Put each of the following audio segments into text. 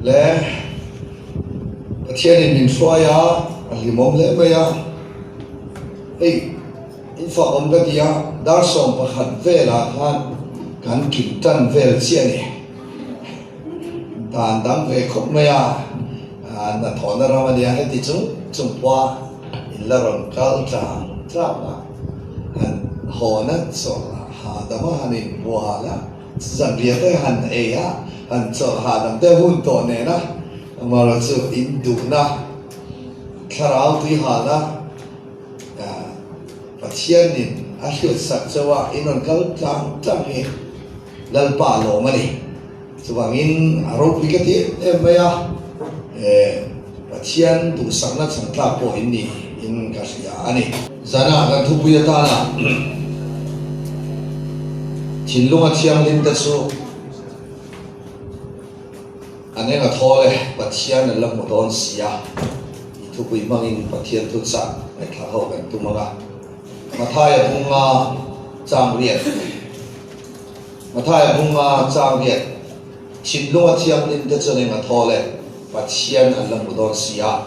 Le Pathianin min hruai a, a hlimawm hle mai a. Hei in fak awm ka ti a, dar 11 velah khan kan kim tan vel chiah a ni. Dan dang ve khawp mai a, hnathawhna ram a nia heti chung chung pawha in la rawn kal tlang tlang a, han hawna chawlh hahdam a han inbual a. Zanriah te han ei a, han chawlh hahdam te hun tawh nena amaherawh chu in duhna thlarau tui halna Pathianin a hriatsak chauh a, in rawn kal tlang tlang hi Lalpa lawm a ni. Chuvangin a ropui ka ti em em mai a, Pathian duhsakna chhan tlak pawh in ni in ka hria a ni. Zana kan thupui atana thinlunga thianghlim te chu an eng a thawl e, Pathian an la hmu dawn si a, i thupui hmangin Pathian thu chah ngaihthlak ho kan tum ang a. Mathaia bunga chang riat Mathaia bunga chang riat Thinlunga thianghlim te chu an eng a thawl e, Pathian an la hmu dawn si a.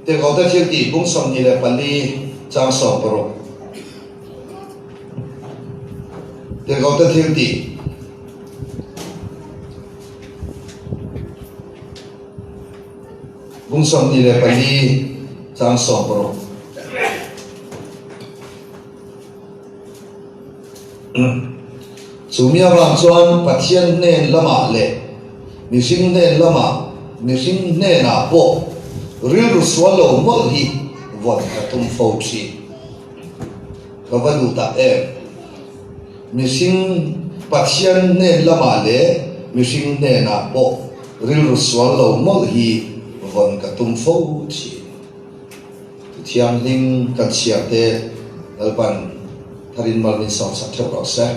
Tirhkohte thil tih bung 24 chang 60. Tirhkohte thil tih bung 24 chang 60. Chu mi avang chuan Pathian hnen lamah leh mihring hnen lamah mihring hnenah pawh rilru sual lo mawlh hi vawn ka tum fo thin. Ka va duh tak em? Mihring Pathian hnen lamah leh mihring hnenah pawh rilru sual lo mawlh hi vawn ka tum fo thin. Thianghlim kan chhiar te Lalpan tharin mal min sawm sak theuh rawh se.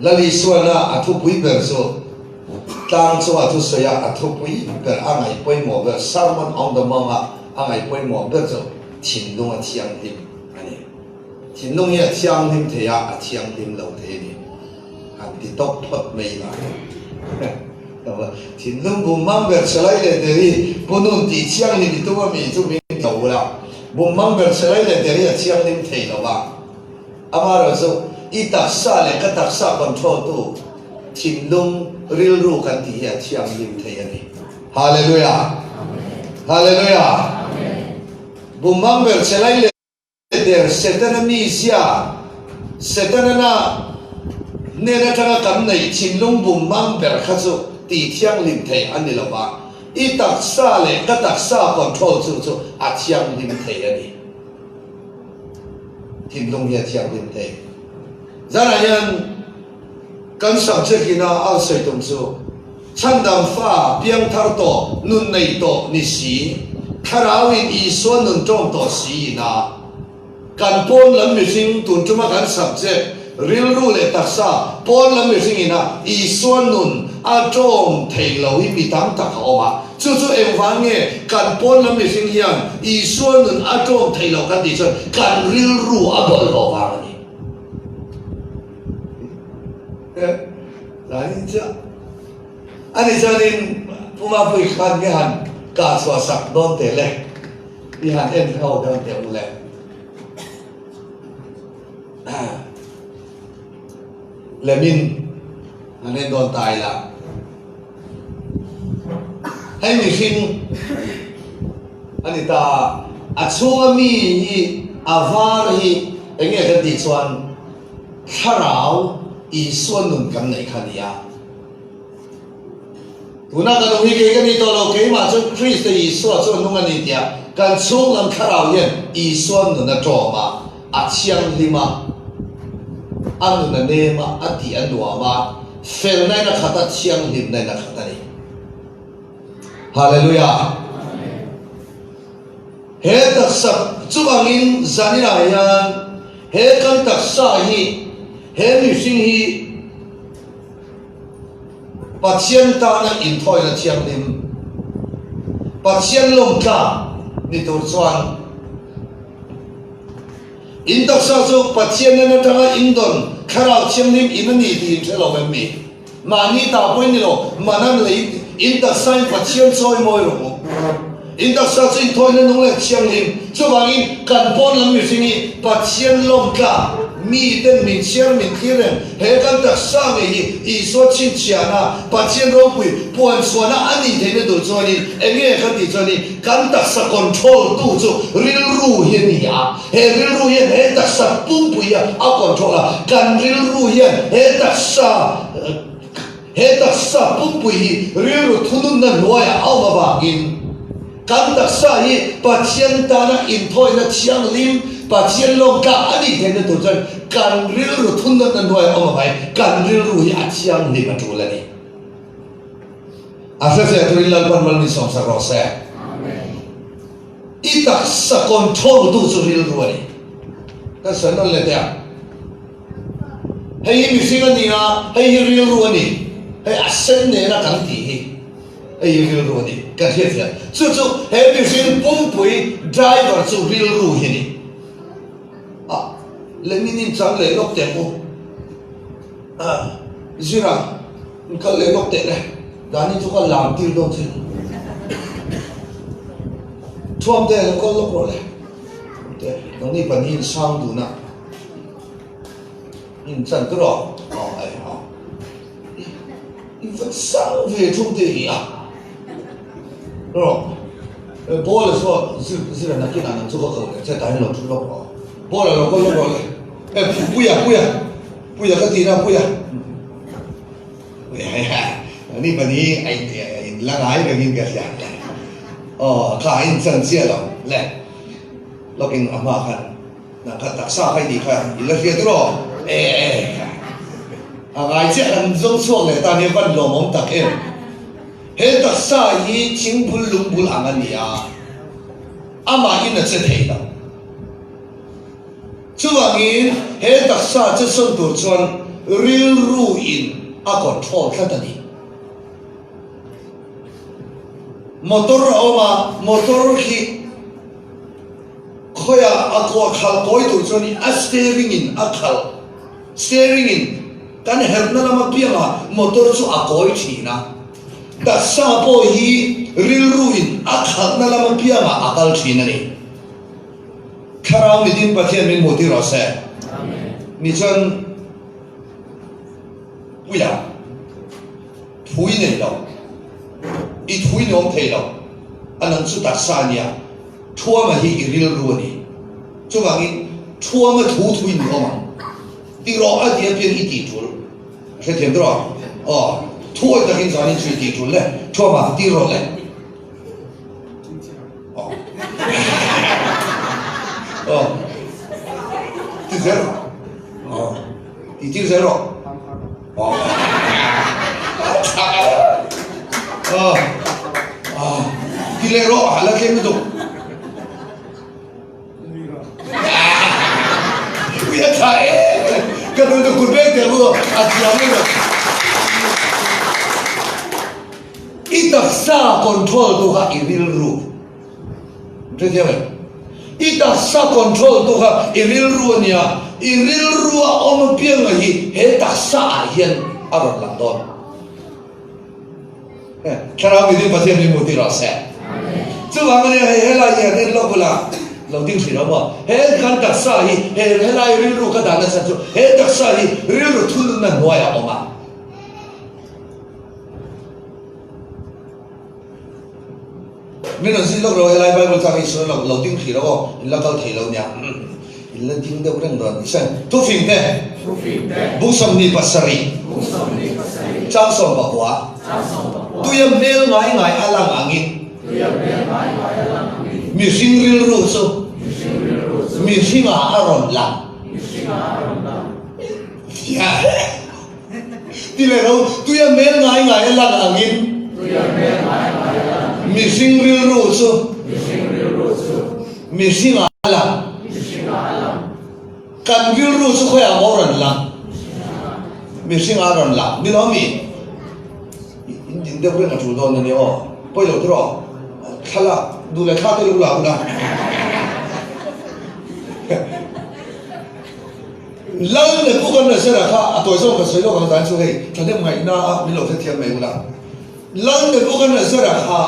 Lal Isuana a thupui ber chu tlang chunga thusawi a a thupui ber a ngaih pawimawh ber Sermon on the Mount a a ngaih pawimawh ber chu thinlung a thianghlim a ni. Thinlung hi a thianghlim thei a, a thianghlim lo thei a ni. Han ti tawp phawt mai ila. Thinlung bum mang ber che lai leh der hi Pu Nun tih thianghlim i tum a mi chu min ti lo ula. Bum mang ber che lai leh der hi a thianghlim thei lo va. Amaherawhchu i taksa leh ka taksa control tu thinlung rilru kan tih hi a thianghlim thei a ni. Hallelujah! Hallelujah! Bum mang ber che lai leh Der Setana mizia, Setana na hnen atanga kan neih thinlung bum mang ber kha chu tih thianghlim thei a ni lo va, i taksa leh ka taksa control chu chu a thianghlim thei a ni. Thinlung hi a thianghlim thei. Zanah hian kan subject ina a sawi tum chu Chhandam fa piangthar tawh, nun nei tawh ni si, Thlarauin Isua nun tawng tawh si ina kan pawn lam mihring tun tuma kan subject rilru leh taksa pawn lam mihring ina Isua nun a tawng thei lo hi mi tam tak a awm a. Chu chu engvang nge kan pawn lam mihring hian Isua nun a tawng thei lo kan tih chuan kan rilru a bawlhhlawh vang a ni. Zanin chiah a ni chuanin Pu Mapui khan mi han kah chhuah sak dawn teh le, mi han en ho dawn teh u le. Lemin han en dawn ta ila. Hei mihring a ni ta a chhunga mi hi a var hi eng nge kan tih chuan Thlarau Isua nun kan neih kha a ni a. Tuna ka nung hi kei ka ni tawh lo, keimah chuan Krista Isua chu a nung a ni tia kan chhung lam Thlarau hian Isua nun a tawm a, a thianghlim a, a nun a nem a, a tih a nuam a, felna in a khat a, thianghlimna in a khat a ni. Hallelujah! He taksa chuvangin zaninah hian he kan taksa hi, he mihring hi Pathian tana inthawina thianghlim, Pathian lawmtlak ni tur chuan in taksa chu Pathian nen atanga in dawn. Thlarau Thianghlim in a ni tih in hre lo em mi? Mahni ta pawhin ni lo, manan leh in taksa in Pathian chawi mawi rawh u. In taksa chu inthawina nung leh thianghlim. Chuvangin kan pawn lam mihring hi Pathian lawm tlak, miten min chhiar min thlir reng. He kan taksa ngei hi Isua chhinchhiahna, Pathian ropui puan chhuahna a nih theihna tur chuanin eng nge kan tih chuanin kan taksa control tu chu rilru hi a ni a. He rilru hian he taksa pumpui a a control a, kan rilru hian he taksa he taksa pumpui hi rilru thununna hnuaiah a awm avangin kan taksa hi Pathian tana inthawina thianghlim, Pathian lawmtlak a nih theihna tur chuan kan rilru thununna hnuaiah a awm avangin kan rilru hi a thianghlim a tul a ni. A hrefiah turin Lalpan mal min sawmsak rawh se. I taksa control tu chu rilru a ni. Kan sawi nawn leh teh ang. Hei hi mihring a ni a, hei hi rilru a ni. Hei a sen nena kan tih hi, hei hi rilru a ni. Kan hriat thiam. Chu chu he mihring pumpui driver chu rilru hi a ni. Ah, leh min inchang leh lawk teh ang u. Ah, Zira. In kal leh lawk teh le, Dani chu ka lam tir dawn che. Thuam te lo kal lawk rawh le. Te, nangni pahnih in sang dun a. In chan tur aw. Aw, ai, aw. In va sang ve thum te hi a. Rawh. Ball a chuan zir zir a nakin ah nang chu ka ko leh che ta hian lo thu lawk rawh. Ball a lo kal lawk rawh le. E, Puia, Puia. Puia ka ti na, Puia. Ni pahnih a in la ngai rengin ka hria. Aw kha a in chan chiah lo le. Lawkin a hma khan nang kha taksa kha i tih kha i la hria tiraw? E e kha a ngai chiah kan zawng chhuak leh ta nia van lawmawm tak em. He taksa hi thingbul lungbul ang a ni a, amahin a che thei lo. Chuvangin he taksa che sawn tur chuan rilru in a control tlat a ni. Motor a awm a, motor khi khawiah a kuah khalh kawi tur chuan a steering in a khalh, steering in kan herhna lam apiangah motor chu a kawi thin a. Taksa pawh hi rilru in a khalhna lam apiangah a kal thin a ni. Thlarau mitin Pathian min hmuh tir rawh se. Ni chuan Puia thu i nei lo, i thu i nuam thei lo, a nang chu taksa a nia, thuama hi i rilru a ni. Chuvangin thuama thu thu i nuam ang. Ti rawh a ti apiang i tih tul. A hrethiam rawh. Aw, thu awi takin zanin chu i tih tul le, thuama ka tir rawh le. Ti zel rawh. Aw. Ti tir zel rawh. Aw. Aw. Aw. Ti leh rawh a la thleng lutuk. Ui a tha em. Ka nu chu kut vek teh mu a thiam lutuk. I taksa control tu kha i rilru. Hrethiam em? I taksa control tu kha i rilru a nia, i rilru a awm apianga hi he taksa ah hian a rawn lang dawn. Thlarau mitin Pathian min hmu tih rawh se. Chuvang ania hei helai hi han en lawk ula, lo ding thin lo maw? He kan taksa hi he helai rilru ka dahna chhan chu he taksa hi rilru thununna hnuaiah a awm a. Min rawn zin lawk lo helai Bible chang hi sawi lo lo ding thei lo aw in la kal thei lo nia in la ding deuh reng dawn ni sen thufing te bung 27 chang 19 tuia hmel ngai ngai a lang angin mihring rilru chu mihringah a rawn lang. Ti leh lo, tuia hmel ngai ngai a lang angin mihring rilru chu mihring ah a lang. Kan rilru chu khawiah maw rawn lang? Mihring ah a rawn lang. Ni lo mi? In din deuh reng a tul dawn a ni aw. Pawi lo tur aw. Thlalak duh leh thla te lo la hun a. Lal Nebuchadnezzar-a kha a tawi zawng ka sawi lawk ang zan chu hei thahnem ngaihna a min lo hrethiam mai ula. Lal Nebuchadnezzar-a kha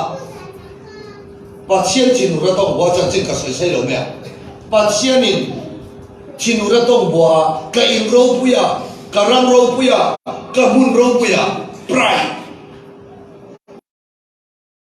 Pathian thinur a tawng bua chanchin ka sawi sawi lo mai a. Pathianin thinur a tawng bua a, ka in ropui a, ka ram ropui a, ka hmun ropui a, pride.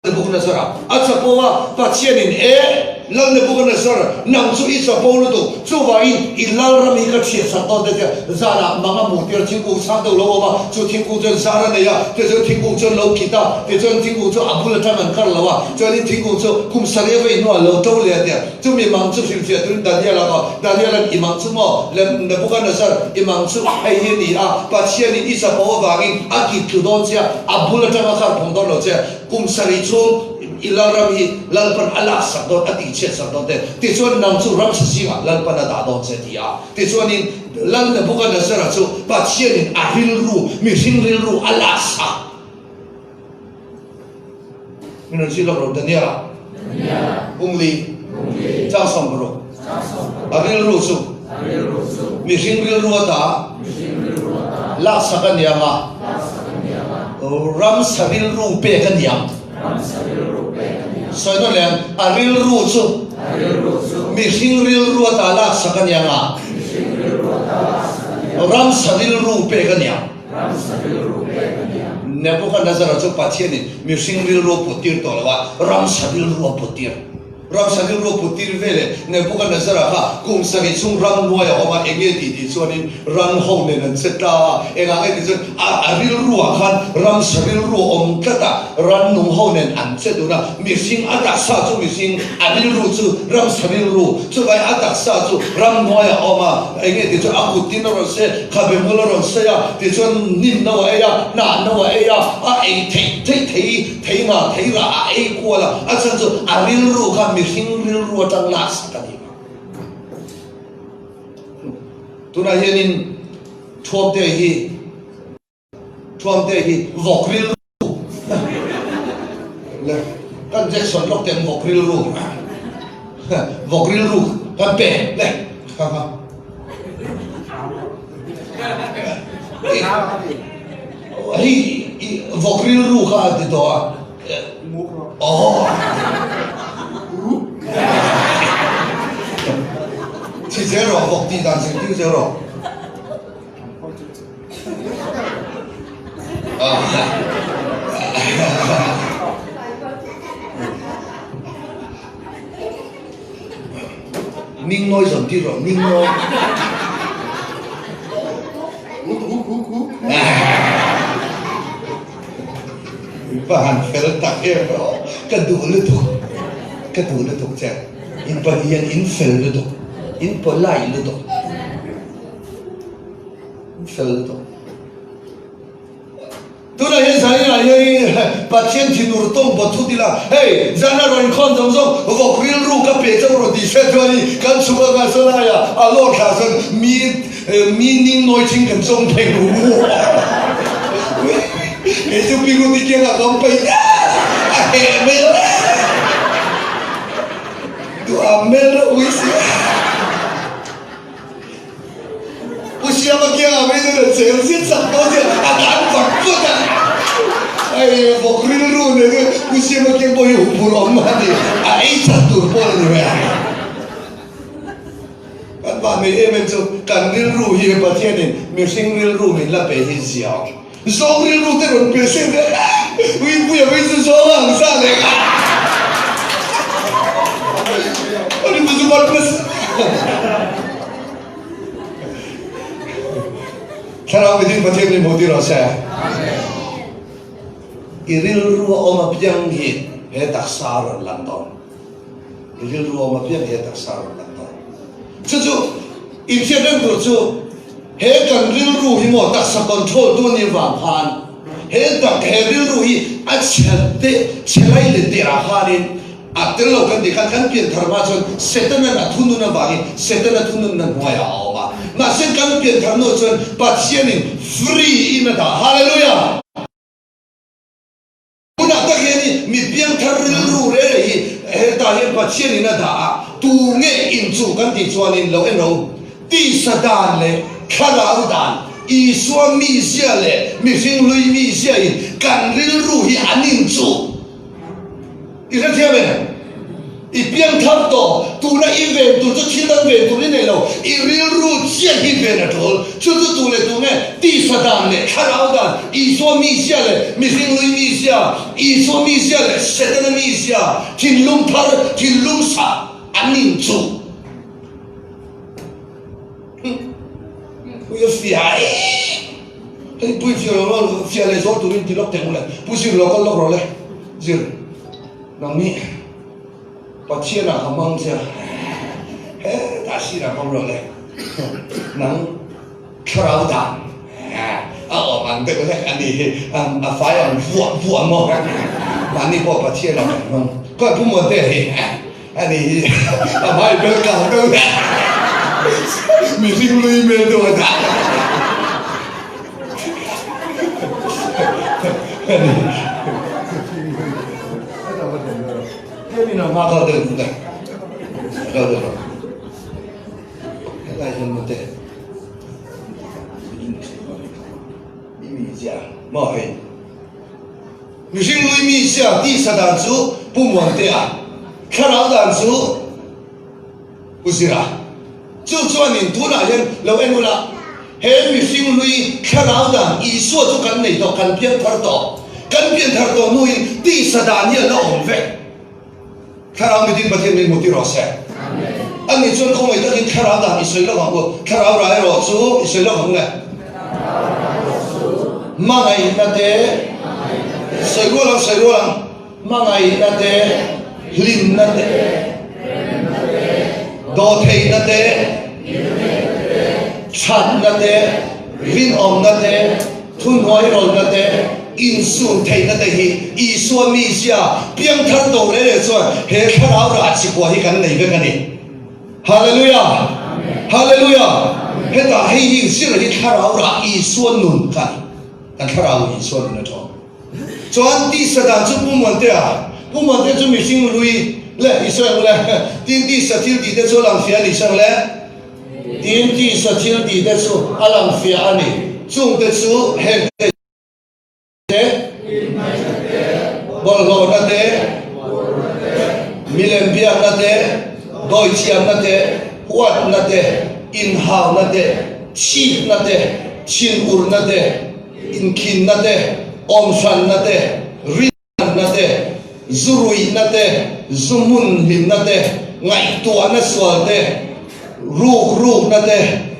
Nebuchadnezzar-a a chapo a, Pathianin, E, Lal Nebuchadnezzar, nang chu i chapo lutuk, chuvangin i lalram hi ka chhiat sak dawn te tia zanah mang a hmuh tir a, thingkung chhang deuh lo awm a, chu thingkung chuan zar a nei a, tichuan thingkung chuan lo kit a, tichuan thingkung chu a bul atang an kar lo a, chuanin thingkung chu kum sarih a vei hnuah lo to leh a tia, chumi mang chu hrilhfiah turin Daniel-a kha, Daniel-a'n i mang chu maw, Nebuchadnezzar, i mang chu hei hi a ni a, Pathianin i chapo avangin a kit tlu dawn che a, a bul atanga kar phawng dawn lo che a. Kum sarih chhung i Lalram hi Lalpan a lak sak dawn, a tihchhiat sak dawn te, tichuan nang chu ramsa zingah Lalpan a dah dawn che ti a. Tichuanin Lal Nebuchadnezzar-a chu Pathianin a rilru, mihring rilru a lak sak. Min rawn zir lawk rawh, Daniel-a, Bungli, Chang 60, a rilru chu mihring rilru a ta laksak a niang a, ramsa rilru pek a niang. Sawi nawn leh ang, a rilru chu mihring rilru a ta laksak a niang a, ramsa rilru pek a niang. Nebuchadnezzar-a chu Pathianin mihring rilru a put tir tawh lo a, ramsa rilru a put tir. Ramsa rilru put tir ve leh Nebuchadnezzar-a kha kum sarih chhung ram nuai a awm a, eng nge tih tih chuanin ran ho nen an che ta a, engah nge tih chuan a a rilruah khan ramsa rilru a awm tlat a, ran nung ho nen an che dun a, mihring a taksa chu mihring, a rilru chu ramsa rilru, chuvai a taksa chu ram nuai a awm a, eng nge tih chuan a kut tin a rawn se, khabe hmul a rawn sei a, tichuan hnim no a ei a, hnah no a ei a, a ei theih theih thei. Thei nga thei rah a ei kual a, a chhan chu a rilru kha mihring rilru atang laksak a ni a. Tunah hianin Thuamte hi Thuamte hi vawk rilru le kan Jackson lawk teng vawk rilru vawk rilru kan pe le kha kha. Hei i vawk rilru kha a ti tawh a. Aw. Chhi zel rawh vawk tih dan zirtir zel rawh. Ning nawi zawn tir rawh, ning nawi. In pa han fel tak em rawh, ka duh lutuk, ka duh lutuk che. In pahnih hian in fel lutuk, in polite lutuk, in fel lutuk. Tunah hian Zaninah hian Pathian thinur tawng bawt thut ila, hei zan a rawn khawn zawng zawng vawk rilru ka pe chauh rawn tih hriat chuan i kan chhuk a ka saw laia a lawr thlah chuan mi mi ning nawi thing kan chawm phei ru kei chu pi Ruth i kiangah ka awm peih a heh mai lo duham hmel reuh ui si. Pu Siama kiangah mai chuan a chel zet sak dawn sia a dan vat vat a. Hei vawk rilru nen chuan Pu Siama kiang pawh hi huphurh awm a ni, a ei chat tur pawh a ni ve a. Kan vah nei em em chu kan rilru hi Pathianin mihring rilru min la pe hi zia awm. Zawng rilru te rawn pe se te Uipuia mai chu zawng a ang sa leh a. Ani chu chu one plus. Thlarau mitin Pathian min hmuh tir rawh se. I rilru a awm apiang hi he taksa a rawn lang dawn. I rilru a awm apiang hi he taksa a rawn lang dawn. Chu chu inhriat reng tur chu he kan rilru hi maw taksa control tu anih vang khan he tak he rilru hi a chhe te chhe lai leh der ah khanin a tel lo kan tih khan kan pian thar hma chuan Setanan a thunun avangin Setana thununna hnuaiah a awm a mahse kan pian thar hnuah chuan Pathianin free in a dah Hallelujah! Tunah tak hian i mi piangthar rilru reh reh hi hetah hian Pathianin a dah a, tu nge inchuh kan tih chuanin lo en ro. Tisa dan leh Thlarau dan, Isua mizia leh mihring hlui mizia in kan rilru hi an inchuh. I hrethiam em? I piangthar tawh, tuna i ven tur chu thil dang ven tur i nei lo, i rilru chiah hi ven a tul. Chu chu tu leh tu nge? Tisa dan leh thlarau dan, Isua mizia leh mihring hlui mizia, Isua mizia leh Setana mizia, thinlung thar, thinlung sah an inchuh. Pui a fiah e. Hei pui fiah lo lo fiah leh zawr turin ti lawk teh u le. Pu zir lo kal lawk rawh le. Zir nang nih Pathian ah ka hmang che a. Hetah sin ah hmang rawh le. Nang thlarau dan a awm ang deuh hlek a nih hi. A fai ang vuah vuah maw. Mahni pawh Pathian ah kan hmang. Khawi Pu Muante hi. A ni hi a hmai bel kang deuh hle. Mihring lui hmel deuh a dah. A ni Tlem in a hma kal deuh hle. Kal deuh rawh. Helai hian mute. I mi zia maw hei. Mihring lui mi sia tisa dan chu Pu Muantea, thlarau dan chu Pu Zira. Chu chuanin tunah hian lo en ula, he mihring lui thlarau dan Isua chu kan nei tawh, kan piang thar tawh. Kan pian thar tawh hnuin tisa dan hi a la awm vek. Thlarau mitin Pathian min hmu ti rawh se. Ani chuan khawngaih takin thlarau dan i sawi lawk ang u. Thlarau rai erawh chu i sawi lawk ang le. Hmangaihna te sawi rual ang, sawi rual ang. Hmangaihna te, hlimna te, dawhtheihna te, thatna te, rinawmna te, Thuhnuairawlna te, insum theihna te hi Isua mizia piangthar to reh leh chuan he thlarau rah chikua hi kan nei vek a ni. Hallelujah! Hallelujah! Hetah hei hi zir hi thlarau rah Isua nun kha a ni. Kan thlarau in Isua nun a tawng. Chuan tisa dan chu Pu Muantea, Pu Muantea chu mihring hlui leh Isua eng le, tin tisa thil tih te chu a lang fiah a ni Isua eng le? Tin, tisa thil tih te chu a lang fiah a ni. Chungte chu heng te te, bawlhhlawhna te, milem biakna te, dawithiamna te, huatna te, inhauna te, chhipna te, thinurna te, inkhinna te, awmhranna te, Rinna te, zu ruihna te, zu hmun hlimna te, ngaihtuahna sual te, ruk rukna te,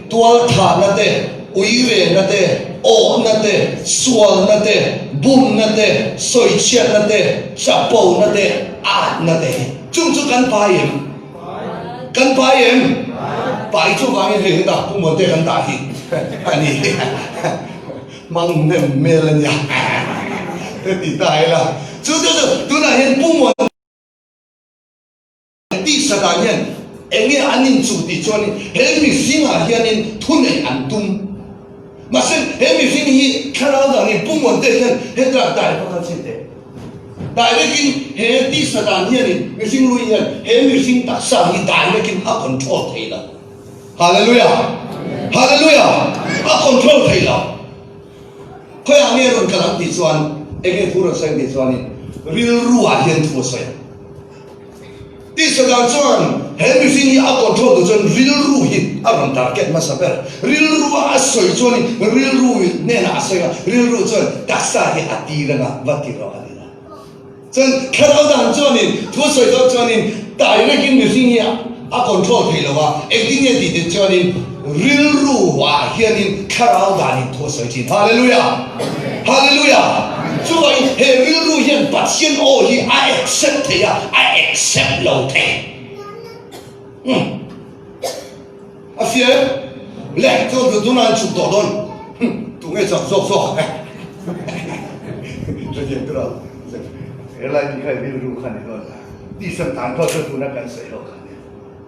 tualthahna te, uirehna te, awhna te, sualna te, bumna te, sawichhiatna te, chapona te, atna te hi. Chung chu kan pai em? Kan pai em? Pai chuvangin hei hetah Pu Muante kan dah hi a ni. Mang hnem hmel a nia te ti ta ila chu chu chu tunah hian Pu Muan tisa dan hian eng nge an inchuh tih chuanin he mihringah hianin thuneih an tum mahse he mihring hi thlarau dan hi Pu Muan te hian hetah dai pakhat chin teh direct in he tisa dan hianin mihring lui hian he mihring taksa hi direct in a control thei lo. Hallelujah! Hallelujah! A control thei lo. Khawiah nge rawn kal ang tih chuan eng nge thu rawn sawi ang tih chuanin rilru ah hian thu a sawi ang. Tihsakah chuan he mihring hi a control duh chuan rilru hi a rawn target hmasa ber. Rilru a a sawi chuanin rilru hnenah a sawi ang a, rilru chuan taksa hi a tir anga va ti rawh a ti la. Chuan thlarau dan chuanin thu a sawi dawn chuanin direct in mihring hi a control thei lo a, engtin nge tih tih chuanin rilru ah hianin thlarau danin thu a sawi thin. Hallelujah! Hallelujah! Chuvangin he rilru hian Pathian aw hi a accept thei a, a accept lo thei. Umm. A fiah em? Le, chuan chu tunah an chhuk tawh dawn. Hum, tunge chak zawk zawk ang e. Hetiang tura helai mi kha i rilru kha ni dawn. Tihsan tan pawh chuan tuna kan sawi ho kha nia.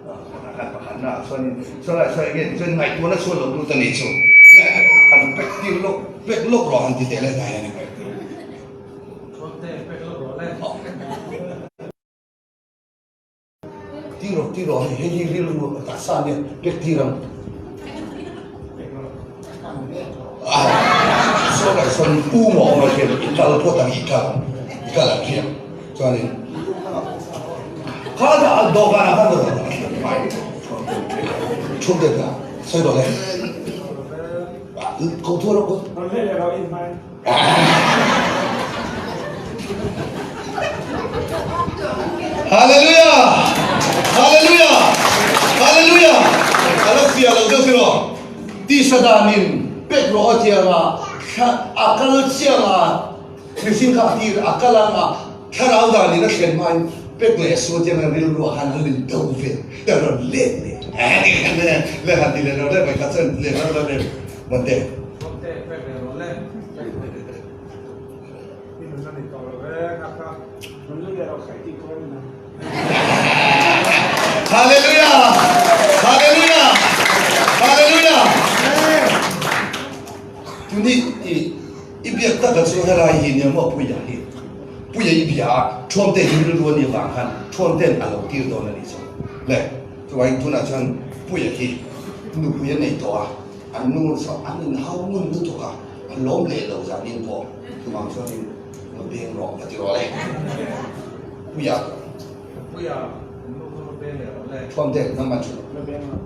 Khatah khan pakhatna ah chuanin chulai chuan enge ti chuan ngaihtuahna chhuan lo lut a nih chu. Le, han pack tir lawk, pack lawk rawh han ti teh le hnai a ni. Chuan te pack lawk rawh le. Ti rawh ti rawh hei hei hi rilru taksa nia pek tir ang. Saw lai sawn U maw awm a hriat i kal phawt ang i kal i kal ang hriat chuanin kha dawhkanah khan ka dawh a Thu te ta sawi rawh le. Ko thu rawh ko. Hallelujah! Hallelujah! Hallelujah! Ala fia lo deuh tiraw. Tisa danin pek rawh a tianga a kal chianga mihring kha a tir a kal anga thlarau danin a thlen hmain pek leh su tianga rilru ah khan an in do ve ta rawn let leh le han ti leh lo le mai kha chuan leh lo le Mate. Mate pek leh rawh le. I nun a ni tawh lo ve nga kha. Nun lu leh rawh khaih tih tur a ni nang. Hallelujah! Hallelujah! Hallelujah! Tuni i i biak taka chu helai hi nia maw Puia hi. Puia i bia a, Thuamte hi rilru a nih vang khan Thuamte'n a lo tir dawn a nih chu. Le, chuvangin tunah chuan Puia hi nupui a nei tawh a. An nu chu an inhau ngun lutuk a, a lawm leh lo zanin pawh chuvang chuanin va beng rawh va ti rawh le. Puia. Puia, an nu kha va beng leh rawh le. Thuam te, nangmah chu. Va beng rawh.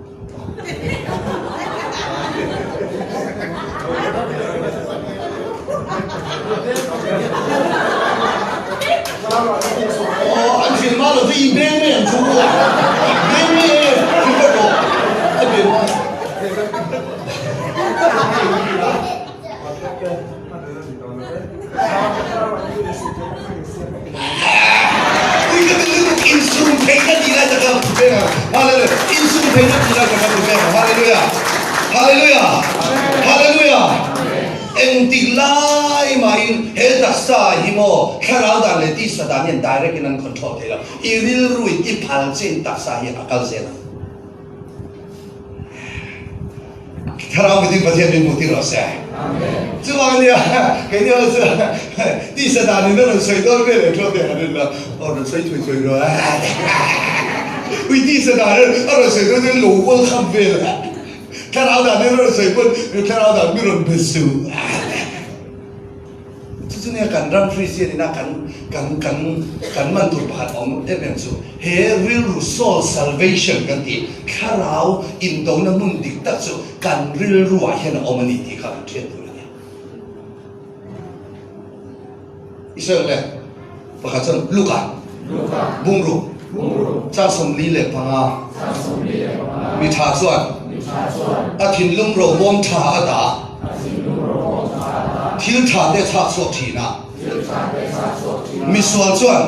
Aw, an hrilh mah lo chu i beng mai ang chu aw. Beng mai e, hrilh vek rawh. A beng mai. Engtik lai mahin he taksa hi maw thlarau dan leh tisa dan hian direct in an control thei lo. I rilruin i phal chin taksa hi a kal zel ang. Thlarau mitin Pathian min hmuh tir rawh se. Chuvang ania keini ho chu tisa dan in a rawn sawi dawn vel leh thu te han en la aw rawn sawi thui thui rawh ui tisa dan a rawn sawi dawn chuan lo ual kham vel a thlarau dan in a rawn sawi pawn thlarau dan mi rawn be suh. Chu chu nia kan ram Kristian ina kan kan kan kan man tur pakhat awm em em chu he rilru soul salvation kan tih thlarau indona hmun dik tak chu kan rilru ah hian a awm a ni tih kha kan hriat tur a ni. I sawi ang le pakhat chuan Luka bungruk chang 45 mi tha chuan a thinlung robawm tha a dah. Thil tha te a chhak chhuak thin a. Misual chuan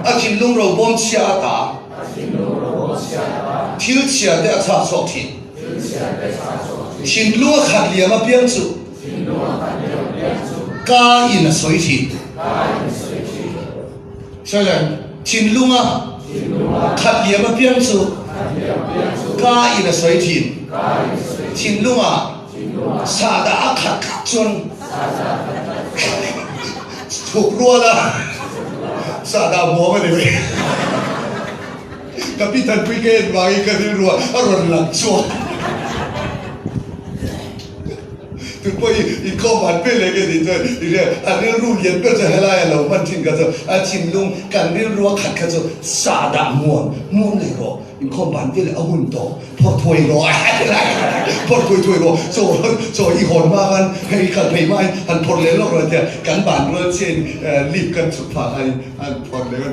a thinlung robawm chhia a ta. Thil chhia te a chhak chhuak thin. Thinlung a khat liam apiang chu ka in a sawi thin. Sawi leh, thinlung a khat liam apiang chu ka in a sawi thin. Thinlung ah sahdah a khat khat chuan chhuk rual a sahdah muam a ni mai. Ka pi Thanpui ka en vangin ka rilru ah a rawn lang chhuak. Tun pawh i inkhawm han vel leh nge tih chuan i hria a rilru lian ber chu helai a lo hman thin kha chu a thinlung kan rilru a khat kha chu sahdah muam muam leh rawh inkhawm ban vel leh a hun tawh phawrh thuai rawh a ti lai phawrh thuai thuai rawh chaw chaw i hawn hma khan hei i kal phei hma in han phawrh leh lawk rawh a tia kan ban rual chiah in lip kan chhuk phah khan in an phawrh leh a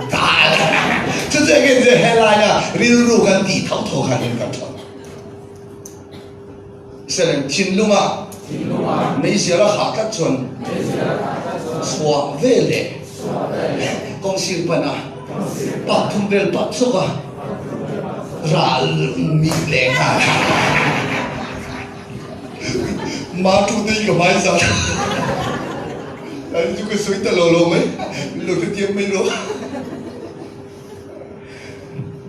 chu chu enge helai a rilru kan tih tho tho khan in kan tho. Sereng thinlunga meizial a hah tlat chuan chhuah ve leh kawngsir pan a pak thum vel pak chawk a ral mih leh nghal ma tu te hi ka hmai zan chu ka sawi ta lo lo mai lo hrethiam mai rawh.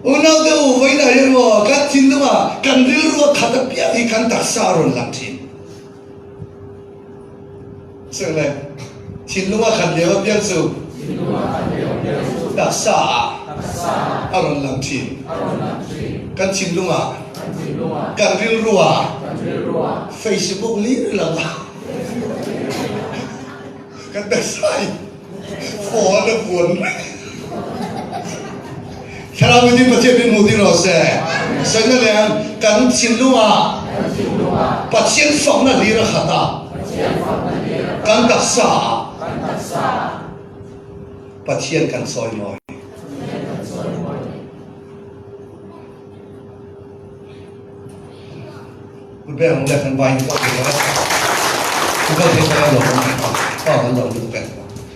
Unaute u, vawiinah hian maw kan thinlunga kan rilru a khat apiang hi kan taksa a rawn lang thin. Sawi le, thinlunga khat lio apiang chu taksa ah a rawn lang thin. Kan thinlunga, kan rilru ah Facebook lir lang a. Kan taksa in phone a vuan reng. Thlarau in Pathian min hmuh ding rawh se. Sawina leh ang kan thinlung ah Pathian fakna hlir a khat a. Kan taksa ah Pathian kan chawimawi. Ber ang leh kan vai pawh ni lo. Kan thei thei lo kan pa pa kan lo lu ke.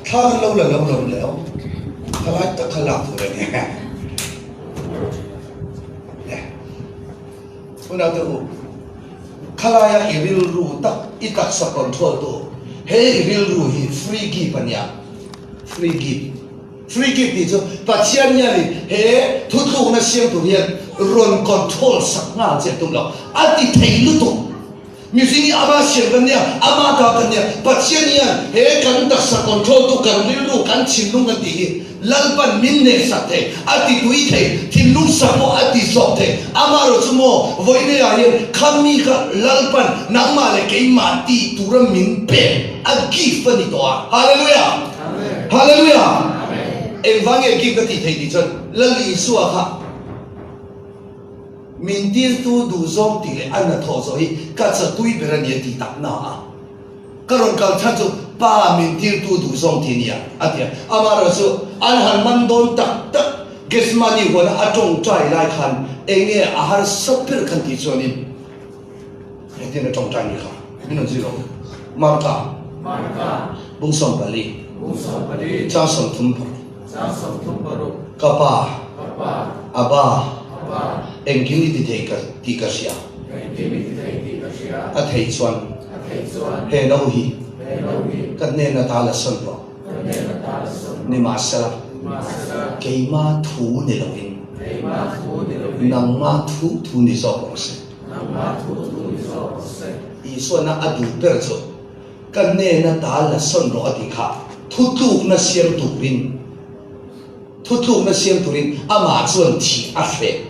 Thla kan lo la lo lo le o. Thalai tak kha lak tur ani. Unau te u, khalaia i rilru tak i taksa control tu he i rilru hi free gift ania. Free gift. Free gift tih chu Pathian hianin he thutlukna siam tur hian rawn control sak nghal che a tum lo. A ti thei lutuk. Mihring hi ama siam kan nia, ama ta kan nia. Pathian hian he kan taksa control tu kan rilru, kan thinlung kan tih hi Lalpan min nek sak thei, a ti tui thei, thinlung sak pawh a ti zawk thei. Amaherawh chu maw, vawineia hian khami kha Lalpan nangmah leh keimah tih tura min pek a gift a ni tawh a. Hallelujah! Hallelujah! Engvang nge gift a tih theih tih chuan Lal Isua kha min tirtu duhzawng tih leh a hnathawh zawh hi ka chatui ber a ni a ti tak na a. Ka rawn kal chhan chu Pa min tirtu duhzawng tih a ni a, a ti a. Amaherawh chu an han man dawn tak tak Gethsemane huana a tawngtai lai khan eng nge a harsa ber khan tih chuanin Engtin a tawngtai ni kha? Min rawn zir rawh. Marka. Bung 14. Chang 36. Ka pa. Abba. Engkim i ti thei ka tih ka hria. A thei chuan he no hi ka hnen ata la sawn rawh. Nimahsela, keima thu ni loin nangma thu thu ni zawk rawh se. Isuana a duh ber chu ka hnena ta la sawn rawh a tih kha thutlukna siam turin thutlukna siam turin amah chuan thih a hreh.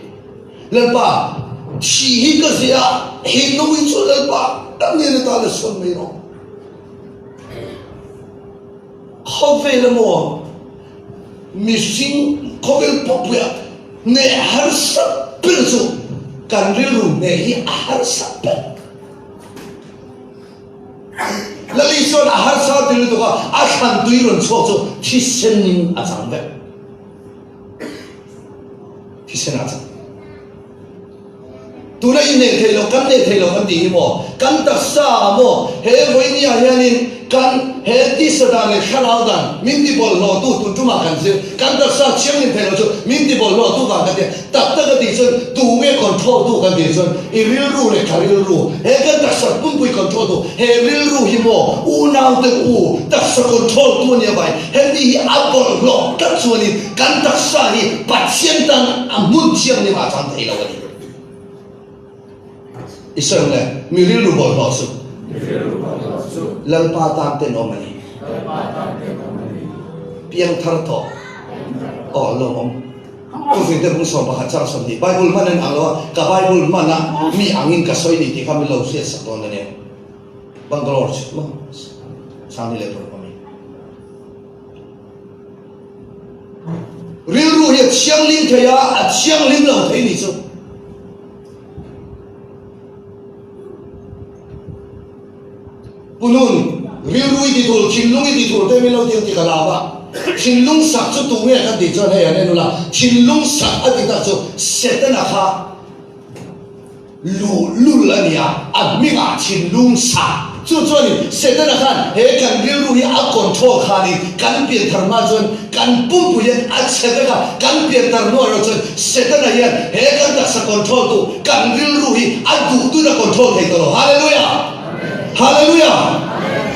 Lalpa, thih hi ka hreh a, he nawi chu Lalpa ka hnena ta la sawn mai rawh. Khawvel emaw mihring khawvel pawhpuia hneh harsa ber chu kan rilru hneh hi a harsa ber. Lali chuan a harsa ti lutuk a, a thlan tui rawn chhuak chu thisen in a chang vek. Thisen a chang. Tuna i neih theih loh, kan neih theih loh kan tih hi maw? Kan taksa maw? He vawinia hianin kan he tisa dan leh thlarau dan min ti bawlhhlawhtu tun tumah kan zir. Kan taksa thianghlim theih loh chu min ti bawlhhlawhtu vang kan ti a. Tak tak a tih chuan tu nge control tu kan tih chuan i rilru leh ka rilru, he kan taksa pumpui control tu he rilru hi maw unau te u taksa control tu a nia vai. Hemi hi a bawlhhlawh tlat chuanin Kan taksa hi Pathian tan a hmun thianghlim ah chuan thei lo a ni. I sawi le, mi rilru bawlhhlawh chu Lalpa tan tenawm a ni. Piangthar tawh aw lawmawm. Thufing te bung 11 chang 20 Bible hman an ang lo a, ka Bible hman a mi angin ka sawi ni tih kha min lo hriat sak dawn a nia. Bangalore chu maw Sangni leh Purpa mi. Rilru hi a thianghlim thei a, a thianghlim lo thei ni chu. Punun, rilru i ti thul, thinlung i ti thul te min lo ti ang tih ka lau a. Thinlung sak chu tu nge kan tih chuan hei an en ula, thinlung sak a ti tak chu Setana kha Luhlul a ni a, a hmingah thinlung sa. Chu chuanin Setana khan he kan rilru hi a control khanin kan pianthar hma chuan kan pumpui hian a chhe vek a, kan pianthar hnuah erawh chuan Setana hian he kan taksa control tu kan rilru hi a duh duhin a control thei tawh lo. Hallelujah! Hallelujah!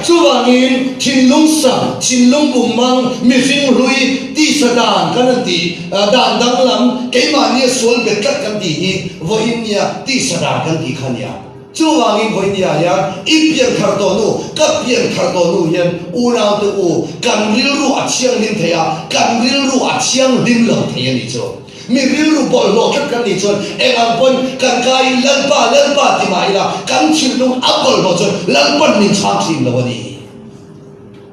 Chuvangin thinlung sa, thinlung bummang, mihring hlui, tisa dan kan han tih, Dan danglam, keimahnia sual bet tlat kan tih hi vawiin nia tisa dan kan tih kha nia. Chuvangin vawiin nia hian i pianthar tawh nu, ka pianthar tawh nu hian unaute u, kan rilru a thianghlim thei a, kan rilru a thianghlim lo thei a nih chu. Mi rilru bawlhhlawh tlat kan nih chuan eng ang pawn kan kaiin Lalpa, Lalpa ti mah ila kan thinlung a bawlhhlawh chuan Lalpan min chhang thin lo a ni.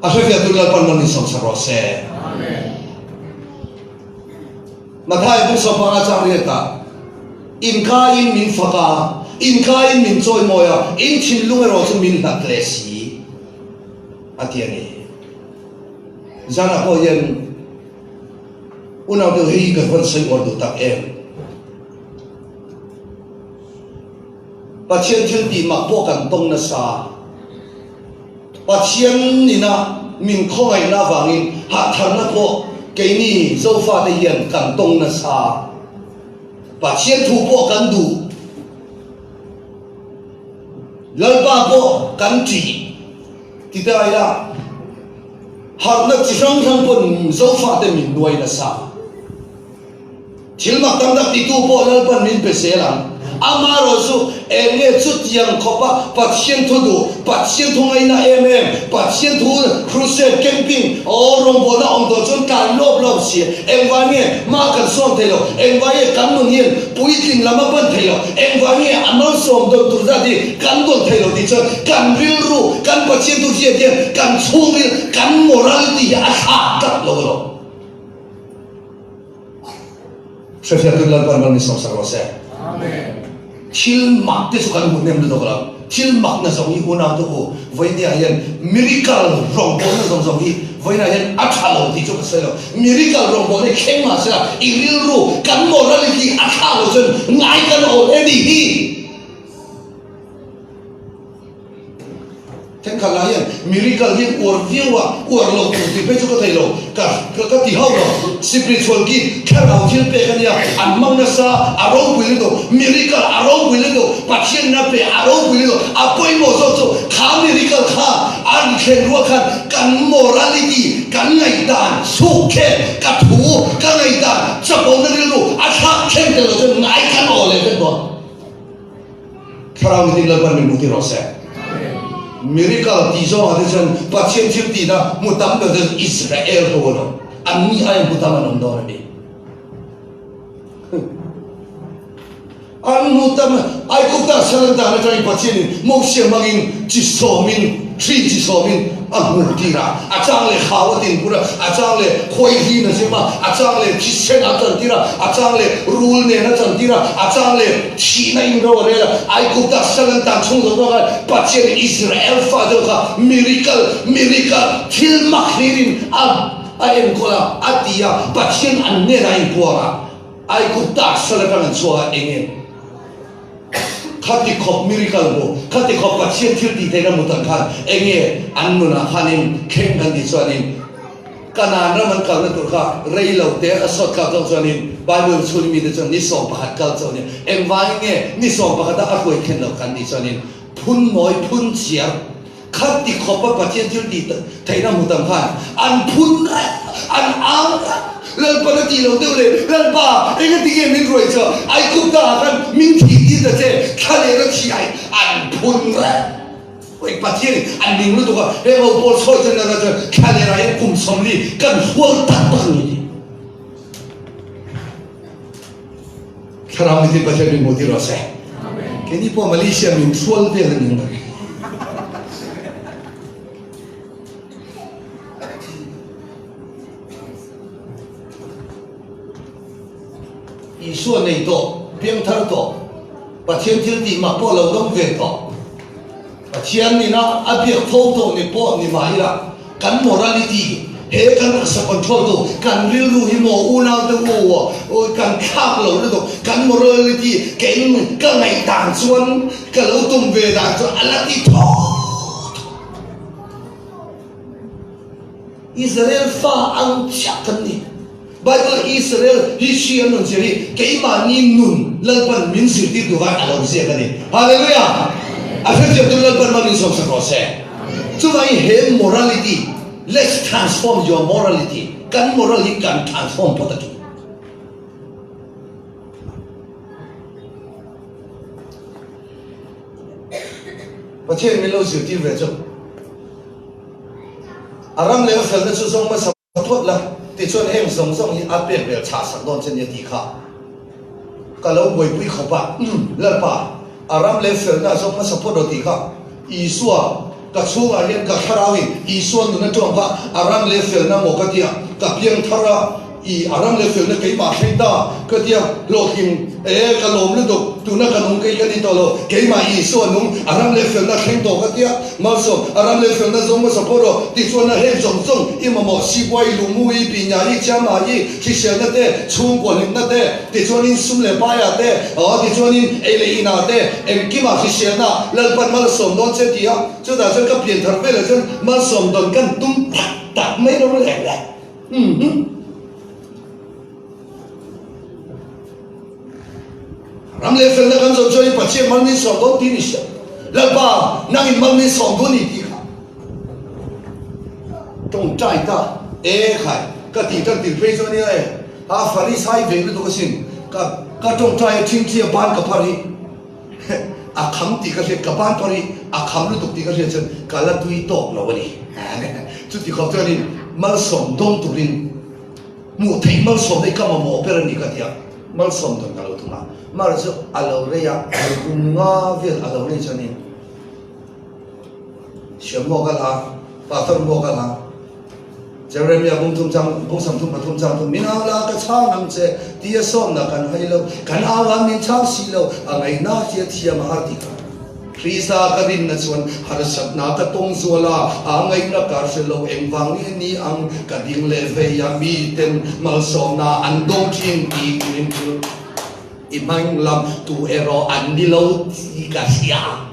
A hrefiah tur Lalpan rawn insawmsak rawh se. Matthai buk sawmpanga chang riatah, Inkaiin min fak a, inkaiin min chawimawi a, in thinlung erawh chu min hlat leh si, a ti a ni. Zanah pawh hian unau deuh hei ka rawn sawi uar duh tak em? Pathian thil tih mak pawh kan tawng nasa. Pathian nina min khawngaihna avangin hahtharna pawh keini Zofate hian kan tawng nasa. Pathian thu pawh kan duh. Lalpa pawh kan ṭih ti ta ila harhna chi hrang hrang pawn Zofate min nuai nasa. Thil mak tam tak titu pawh Lalpan min pe zel ang. Amaherawh chu eng nge chutiang khawpa Pathian thu duh, Pathian thu ngaina em em, Pathian thu crusade, camping, aw rawngbawlna awm tawh chuan tlan lawp lawp si. Engvai nge hma kan sawm thei lo? Engvai nge kan nun hian puitling lam a pan thei lo? Engvai nge a malsawm dawn tur zat hi kan dawn thei lo tih chuan kan rilru, kan Pathian thu hriat hian kan chhungril, kan morality hi a thlak tlat lo alawm. Hrefiah tun Lalpan mal min sawmsak rawh se. Thil mak te chu kan hmuh hnem lutuk lo. Thil mak na zawng hi unau te u vawinia hian miracle rawngbawlna zawng zawng hi vawinia hian a tha lo tih chu ka sawi lo. Miracle rawngbawlna hi thleng mah sela i rilru kan morality a thlak lo chuan ngai kan awl e nih hi. Thenkhat lah hian miracle hi uar viau a, uar lo tur tih phei chu ka thei lo, ka ka ti hauh lo. Spiritual gift, thlarau thil pek a nia, an hmang nasa, a ropui lutuk, miracle a ropui lutuk, Pathian na pe a ropui lutuk, a pawimawh zawk chu kha miracle kha an thlen rual khan kan morality, kan ngaihdan, chhuk khen, ka thu, ka ngaihdan, chapona rilru a thlak thleng tel lo chuan ngai kan aw leh vek dawn. Thlarau mitin Lalpan min hmu ti rawh se. Miracle tih zawngah te chuan Pathian thil tihna hmu tam ber te chu Israel ho a lo. An ni aiin hmu tam an awm dawn a ni. An hmu tam Aigupta sal an dan atangin Pathianin Mosia hmangin chi sawmin hri chi sawmin a hmuh tir a. A chang leh khau a tinpur a, a chang leh khuaihlin a zem a, a chang leh thisen a chantir a, a chang leh rul nen a chantir a, a chang leh thihna in ro a rel a. Aigupta sal an tan chhung zawng zawng khan Pathianin Israel fa deuh kha miracle, miracle, thil mak hlirin a a enkawl a, a ti a, Pathian an hnenah a inpuang a, Aigupta sal atang an chhuak a, eng em? Khati khawp miracle hmu, khati khawp Pathian thil tih theihna hmu tan khan eng nge an nunah khanin thleng kan tih chuanin Kanaan ram an kalna tur kha rei lo te a sawt tlak zawk chuanin Bible chhun mite chuan ni 11 kal chauh nia engvangin nge ni 11 a a hruai khen loh kan tih chuanin phun mawi phun chiar Khati khawpa Pathian thil tih theihna hmu tam khan an phun reng, an ang reng. Lalpan a tih lo deuh leh, Lalpa, engati nge min ruai chu? Aigupta ah khan min thih tir ta che, thla leh na thih ai an phun reng. Oi, Pathianin an ning lutuk a, heng ho pawl sawi chuan nana chuan thla leh ah hian kum 40 kan hual tak tak a ni tih. Thlarau mitin Pathian min hmuh tir rawh se. Keini pawh Malaysia min hrual vel a ni ang. Isua nei tawh, piangthar tawh, Pathian thil tih mak pawh lo dawng ve tawh. Pathian nina a biak tho tawh ni pawh ni mah ila, kan morality, he kan taksa control tu, kan rilru hi maw unau te u aw, kan thlak lo lutuk, kan morality keng ka ngaih dan chuan ka lo tum ve dan chuan a la ti tho tho. Israel fa ang chiah kan ni. Bible Israel history an rawn zir hi keimahni nun Lalpan min zirtir tur khan a lo ziak a ni. Hallelujah! A hrethiam tur Lalpan hma min sawmsak rawh se. Chuvangin he morality, let's transform your morality, kan moral hi kan transform phawt a ṭul. Pathian min lo zirtir ve chu a ram leh a felna chu zawng hmasa Phawt la, tichuan heng zawng zawng hi a pek bel chhah sak dawn che nia tih kha ka lo buaipui khawp a, umm Lalpa, a ram leh felna zawng hmasa phawt rawh tih kha Isua. Ka chhungah hian ka thlarauin Isua nun a tawng kha a ram leh felna maw ka tia, ka piang thar a, i a ram leh felna keimah thleng ta ka tia, hlawhtling e ka lawm lutuk, tuna ka nung kei ka ni tawh lo, keimah Isua nung a ram leh felna thleng tawh ka tia, Malsawm, a ram leh felna zawng hmasa phawt rawh, tichuan a heng zawng zawng i mamawh Sibuai, Lumui, Pinyai, Chiamai, Hriselna te, chhungkaw hlimna te, tichuanin sum leh paiah te, aw tichuanin ei leh inah te, engkimah hriselna Lalpan malsawm dawn che ti a, chutah chuan ka pian thar velah chuan malsawm dawn kan tum tak tak mai lo leh le. Umm. Ram leh felna kan zawh chuanin Pathian mal min sawm dawn tih ni sia. Lalpa, nangin mal min sawm dawn ni tih kha tawngtai ta e khai ka tih tan tir phei chuan nia e a Farisai ve lutuk asin ka ka tawngtai a thingthi a ban ka phar hi a kham tih ka hriat ka ban phar hi a kham lutuk tih ka hriat chuan ka la tui tawk lo a ni chuti khawp chuanin malsawm dawng turin Hmuh theih malsawm hi ka mamawh ber a ni ka ti a, malsawm dawn ka lo tum a, mar chu a lo rei a, kum nga vel a lo rei chuanin Siam maw ka la, Pastor maw ka la, Jeremia bung thum chang, bung sam thum pathum chang thum, min au la ka chhang ang che tia sawmna kan hai lo, kan au a min chhang si lo, a ngaihna hi a thiam a har tih kha. Krista ka rinna chuan harsatna ka tawng zual a, a ngaihna ka hre lo. Engvang nge ni ang ka ding leh vei a, miten malsawmna an dawng thin tih min hrilh. I hmang lam tu erawh an ni lo tih ka hria.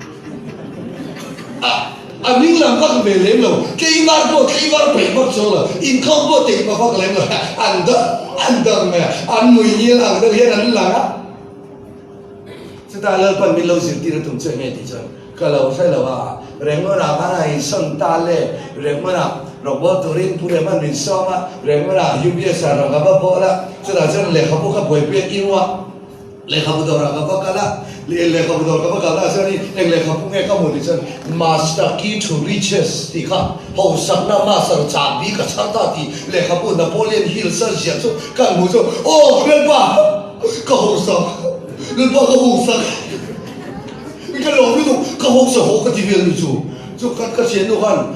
A, a hming lam vak ve lem lo, tleivar pawh tleivar peih vak chuang lo, inkhawm pawh teih vak lem lo, an dang an dang mai a, an mui ngil ang deuh hian an lang a. Chutah Lalpan min lo zirtir a tum che nge tih chuan ka lo hre lo a, Rengmuna khan a insawn ta le, Rengmuna rawngbawl turin Pu Rehman min sawm a, Rengmuna UPS ah rawng ka va bawl a, chutah chuan lehkhabu ka buaipui a, Inuah lehkhabu dawrah ka va kal a, lehkhabu dawr ka va kal ta chuan eng lehkhabu nge ka hmuh tih chuan Master Key to Riches tih kha hausakna master chahbi ka chhar ta tih lehkhabu Napoleon Hill sa ziah chu ka hmuh chu aw Lalpa! Ka hausa, Lalpa ka hausa ka lawm lutuk, ka hausa haw ka ti vel nu chu, chu ka ka thiannu khan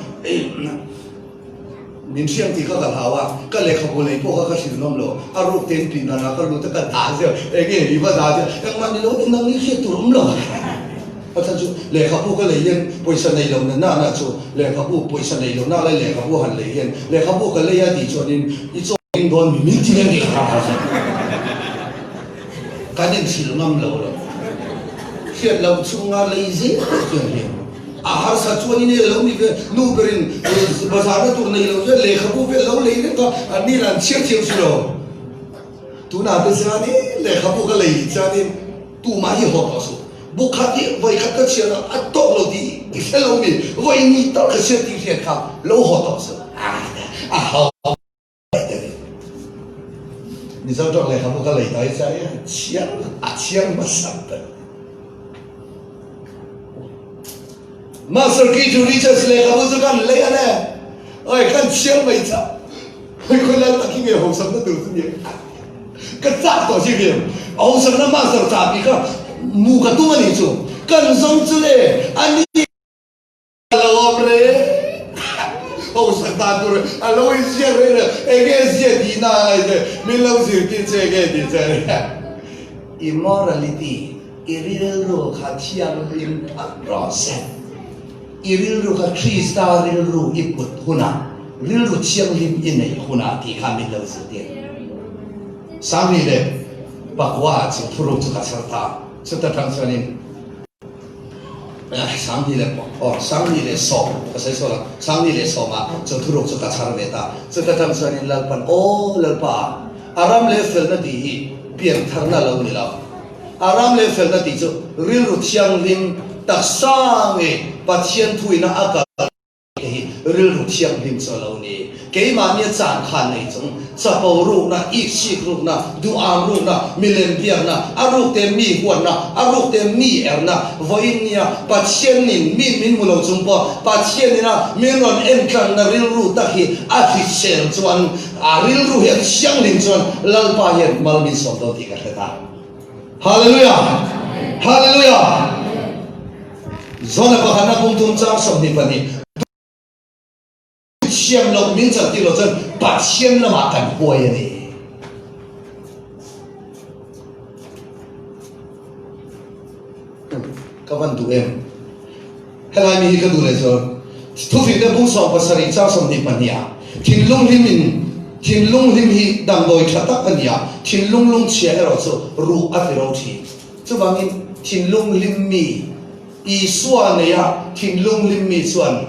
min hriam tih kha ka hlau a, ka lehkhabu lei pawh kha ka hrilh nawm lo, a ruk te in tih dan ah ka lut a ka dah zeuh, enge i va dah zeuh, engmah ni lo in nang ni hriat tur awm lo a chhan chu lehkhabu ka lei hian pawisa nei lo na na chu lehkhabu pawisa nei lo na lai lehkhabu han lei hian lehkhabu ka lei a tih chuanin i chaw Eng dawn mi min ti reng reng a kan inhrilh ngam lo lo. Hriat loh chhunga lei zel pawh chuan hian a harsa chuan in e lo ni ve, nu berin bazar na tur nei lo chuan lehkhabu vel lo lei reng kha an ni lah an chhiar thiam si lo. Tunah te chuanin lehkhabu ka lei chuanin tumah hi haw tawh suh. Bu khat hi vawi khat ka chhiar a, a tawk lo tih i hre lo mi, vawi ni tal ka chhiar tih hriat kha lo haw tawh suh. A haw. Mizo tawng lehkhabu ka lei tawh hi chuan a chhiar a chhiar hmasa ber. Master Key to Riches lehkhabu chu kan lei a ne. Oi kan chhiar mai chauh. Hei khawi lal tak hi nge hausakna tur chu ni. Ka chak tawh si ve. Hausakna master chah tih kha mu ka tum a nih chu. Kan zawng chu le ani. A lo awm reng hausak dan tur a lo inziak reng reng enge ziah tihna a ngaih che min lo zirtir che enge tih che Immorality i rilru kha thianghlim phak rawh se i rilru kha Krista rilru i put hunah rilru thianghlim i neih hunah tih kha min lo zirtir Sangni leh Pakua ah chu thuruk chu ka chhar ta chuta tang chuanin Sangni leh aw Sangni leh sawm ka sawi sawi la Sangni leh sawmah chu thuruk chu ka chhar ve ta. Chuta tang chuanin Lalpan aw Lalpa a ram leh felna tih hi piantharna lo ni lo. A ram leh felna tih chu rilru thianghlim taksa nge Pathian thuina a kal Te hi rilru thianghlim chu a lo ni. Keimahnia chan khan nei chung, chapo rukna, iksik rukna, duham rukna, milem biakna, a rukte mi huatna, a rukte mi erna, vawiin nia Pathianin mi min hmu lo chung pawh Pathianina min rawn entlanna rilru tak hi a hrisel chuan, a rilru hi a thianghlim chuan Lalpa hian mal min sawm dawn tih ka hre ta. Hallelujah! Hallelujah! Zona pakhatna pum thum chang 22. Thiam loh min chan tir loh chuan Pathian lamah kan huai a ni. Ka van duh em? Helai mi hi ka duh leh chuan Thufingte bung 17 chang 22 ah thinlung hlim in thinlung hlim hi damdawi tha tak a ni a, thinlung lungchhia erawh chu ruh a ti ro thin. Chuvangin thinlung hlim mi Isua neia thinlung hlim mi chuan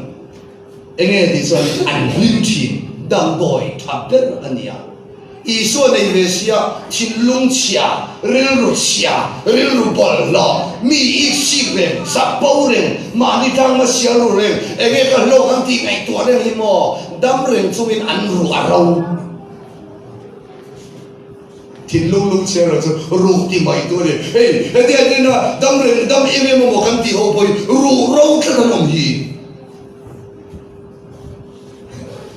Enge tih chuan an hlim thin, damdawi tha ber a nia. Isua nei ve sia, thinlung chhia, rilru chhia, rilru bawlhhlawh, mi ik sik reng, chapo reng, mahni tlangma sial ru reng, enge ka hlawk ang tih ngaihtuah reng hi maw, dam reng chungin an ru a ro. Thinlung lungchhia erawh chu ruh ti mai tu a ni. Hei, heti a tina dam reng dam em em amaw kan tih ho pawh hi ruh ro tlat an awm hi.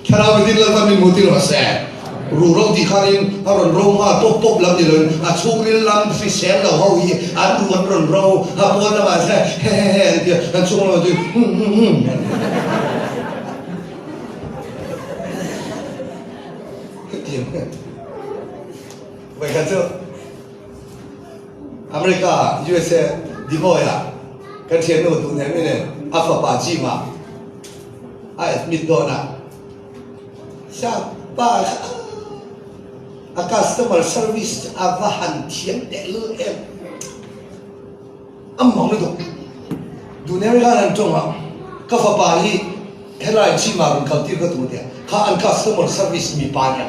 Thlarau mitin Lalpan min hmu tir rawh se. Ruh ro tih khanin a rawn ro nghal pawp pawp lam ni loin a chhungril lam hrisel lo ho hi an ruh an rawn ro a pawn lamah hian he he he an ti a, an chhung lamah chuan hum hum hum. Hetiang hian vawikhat chu America USA Des Moines ah kan thiannu duh hnem in a fapa gym ah a admit dawn a, sap pa kha a customer service a va han thiam tehlul em. A mang lutuk. Duhnem khan an tawng a, ka fapa hi helai gym ah rawn kal tir ka tum a tia, kha an customer service mipa nia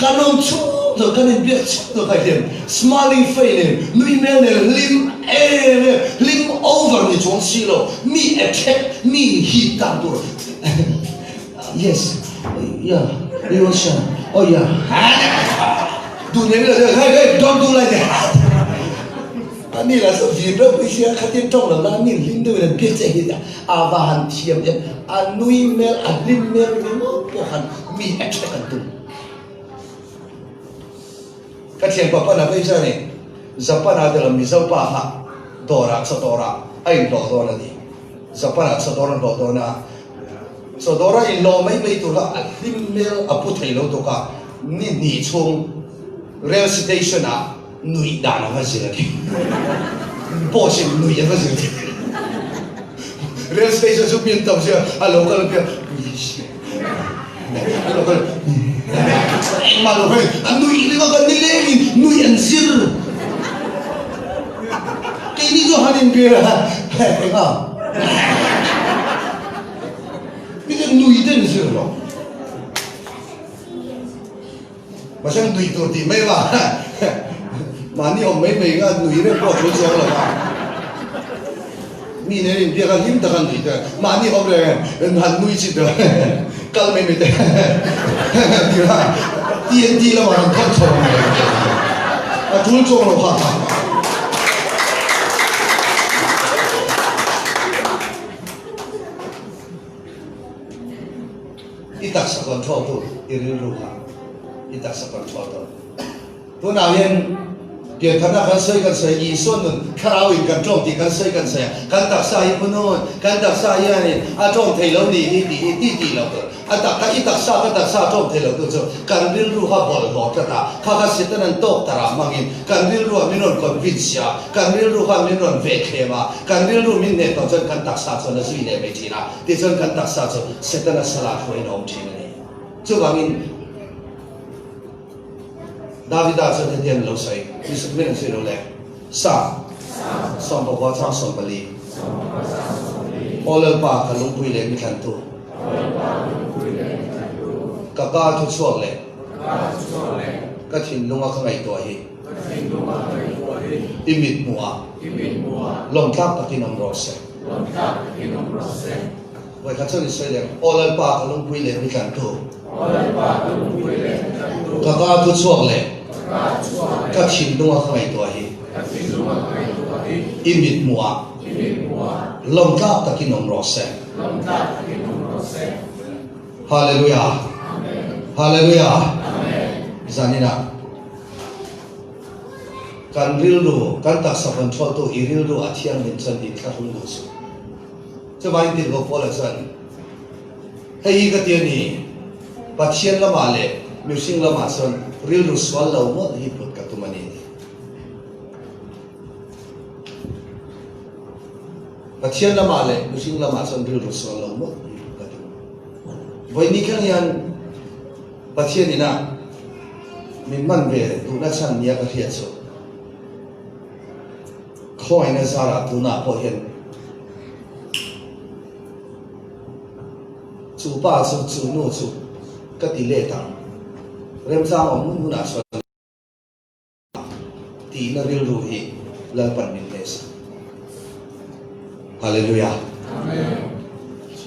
kan awm chhung zawk kan inbiak chhung zawk kha hian smiling face nen nui hmel nen hlim em em hlim over ni chuang si lo mi attract mi hip dan tur yes yeah you want some oh yeah Duhnem la hey hey don't do like that A ni lah chu vin reuh pui sia, khatin tawng lo la nin hlim deuhin an biak che hi a a va han thiam em, a nui hmel a hlim hmel ringawt pawh khan mi attract an tum. Ka thianpa pan a vei chuan i Japan ah te lo Mizo pa kha dawrah chaw dawrah a inhlawh dawn a ni. Japan ah chaw dawr an hlawh dawn a, chaw dawra inhlawh mai mai tur kha a hlim hmel a pu thei lo tuk a, ni hnih chhung rail station ah Nuih dan a va zir a ni. Boss in nuih a va zir a ni. Rail station chu min tam sia a lo kal piang a lo kal engmah lo hei a nuih ringawt a nileng in nuih an zir. Keini chu han inbir a enga mi chu nui te an zir lo. Mahse nui tur tih mai va mahni awm mai mai nga nui reng pawh a tul chuang lo va. Mi nen inbiak a hlim taka nui te mahni awm reng em han nui chi te kal mai mai te tih kha TNT lamah han thawn chho ang mai a tul chuang lo kha. I taksa control tu i rilru kha i taksa control tu. Tunah hian piantharna kan sawi kan sawi Isua nun thlarau in kan tawng tih kan sawi kan sawi a, kan taksa hi hmunun, kan taksa hianin a tawng thei lo ni hi tih hi ti tih lo tur. A tak kha i taksa ka taksa a tawng thei lo tu chu kan rilru kha bawlhhlawh tlat a, kha kha Satan an tawk tarah hmangin kan rilruah min rawn convince a, kan rilru khan min rawn vehthlem a, kan rilru min hneh tawh chuan kan taksa chuan a zui leh mai thin a. Tichuan kan taksa chu Setana salah hruaiin a awm thin a ni. Chuvangin Davida chuan heti hian a lo sawi, min an sawi lo le, Sa, sawmpakua chang 14, Aw Lalpa, ka lungpui leh mi thlantu, ka ka thu chhuak leh ka thinlunga ka ngaihtuah hi, i mithmuhah lawmtlak takin awm rawh se. Lawmtlak takin awm rawh se. Vawikhat chuan i sawi leh ang. Aw Lalpa ka lungpui leh mi tlantu. Aw Lalpa ka lungpui leh mi tlantu. Ka ka thu chhuak leh. Ka ka chhuak leh. Ka thinlunga ka ngaihtuah hi. Ka thinlunga ka ngaihtuah hi. I mithmuhah. I mithmuhah. Lawmtlak takin awm rawh se. Lawmtlak takin awm rawh se. Hallelujah. Amen. Hallelujah. Amen. Zaninah. Kan rilru, kan taksa control tu i rilru a thianghlim chuan inthlahrung duh suh. Chuvangin Tirhkoh Paula chuan, Hei hi ka ti a ni, Pathian lamah leh mihring lamah chuan rilru sual lo mawlh hi put ka tum a ni, a ti. Pathian lamah leh mihring lamah chuan rilru sual lo mawlh hi put ka tum. Vawiin ni thleng hian Pathian ina min hman ve duhna chhan nia ka hriat chu khawngaihna zarah tunah pawh hian chu pa chu chu nu chu ka ti let ang remchang awm hun hunah chuan tihna rilru hi Lalpan min hmeh sak. Hallelujah.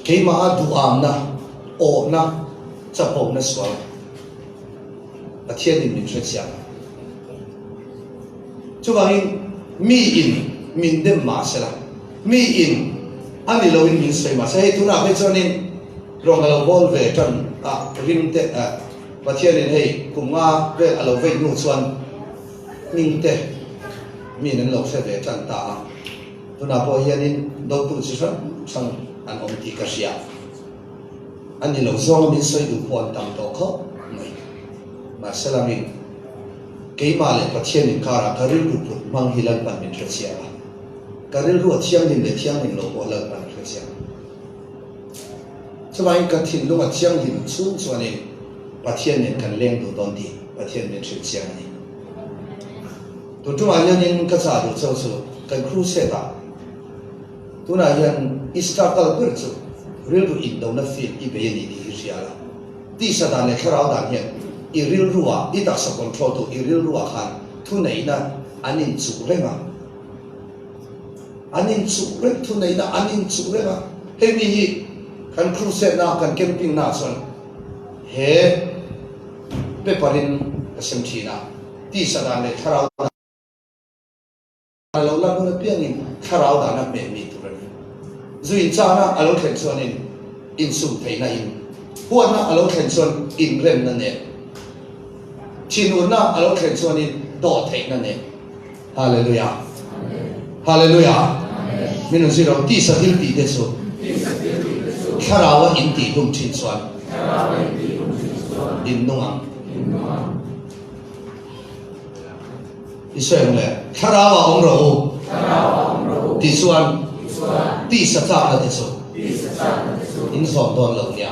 Keimaha duhamna, awhna, chapona sual Pathianin min hrechiang a. Chuvangin miin min dem mah sela, miin a ni loin min sawi mah sela, hei tunah phei chuanin rawng a lo bawl ve tan a rim te Pathianin hei kum nga vel a lo vei hnu chuan hming te miin an lo hre ve tan ta a, tunah pawh hianin dotu chi hrang hrang an awm tih ka hria. A ni lo zawnga min sawi duh pawh an tam tawh khawp mai. Mahse lamin keimah leh Pathian inkarah ka rilru put hmang hi Lalpan min hre chiang a, ka rilru a thianghlim leh thianghlim lo pawh Lalpan a hre chiang. Chuvangin ka thinlung a thianghlim chhung chuanin Pathian nen kan leng duh dawn tih Pathian min hrilh chiang a ni. Tun tumah hianin ka chah duh chauh chu kan crusade ah tunah hian i struggle ber chu rilru indona field i bei a ni tih hi hria la. Tisa dan leh thlarau dan hian i rilru ah i taksa control tu i rilru ah khan thuneihna an inchuh reng a. An inchuh reng, thuneihna an inchuh reng a. Hei mi hi kan crusade na kan camping na ah chuan he paper in ka sem thin a, tisa dan leh thlarau dan a lo lan hun apiangin thlarau dan a hmeh mi tur a ni. Zu inchana a lo thlen chuanin insum theihna in, huatna a lo thlen chuan inremna nen, thinurna a lo thlen chuanin dawhtheihna nen. Hallelujah. Hallelujah. Min rawn zir rawh, tisa thil tih te chu thlarau a in tih hlum thin chuan in nung ang. I sawi ang le, thlarau ah awm rawh u tih chuan tisa chakna te chu in zawm dawn lo nia.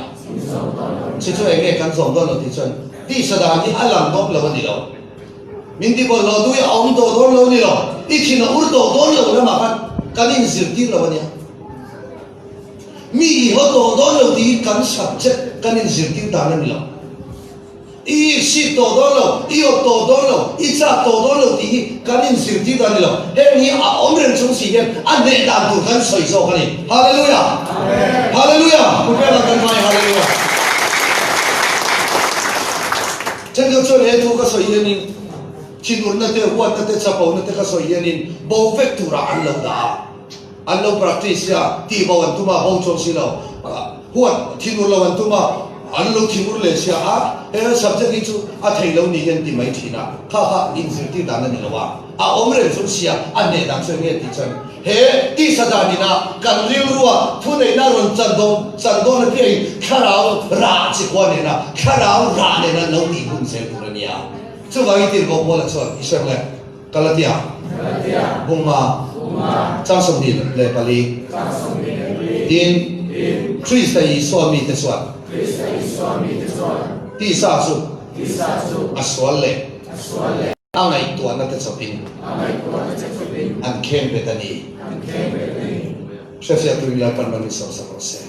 Chu chu eng nge kan zawm dawn lo tih chuan tisa dan hi a lang dawn lo a ni lo. Min ti bawlh lo, tui a awm tawh dawn lo ni lo, i thin a ur tawh dawn lo lamah khan kan inzirtir lo a nia. Mi i haw tawh dawn lo tiin kan subject kan inzirtir dan a ni lo. I sit tawh dawn lo, i awt tawh dawn lo, i chak tawh dawn lo tih hi kan inzirtir dan a ni lo. Heng hi a awm reng chung si hian a hneh dan tur kan sawi zawk a ni. Hallelujah! Hallelujah! Khawvelah kan vai Hallelujah! Thenkhat chuan he thu ka sawi hianin thinurna te, huatna te, chapona te ka sawi hianin bo vek turah an lo dah a, an lo practice a, tih bo an tum a, bo chuang si lo, huat thinur lo an tum a, an lo thinur leh sia a, he subject hi chu a thei lo ni hian ti mai thin a, kha kha inzirtir dan a ni lo a, a awm reng chung sia a hneh dan chu eng nge tih chuan He tisa dan ina kan rilrua thuneihna rawn chan dawn chan dawn apiangin thlarau rah chi khua nena thlarau rah nena lo tih hun zel tur a nia. Chuvangin Tirhkoh Paula chuan i hre leh Galatia Bunga chang 24 tin Krista Isua mite chuan tisa chu a sual leh A ngaihtuahna te chawpin an kheng bet a ni. Hrefiah turin Lalpan man min sawmsak rawh se.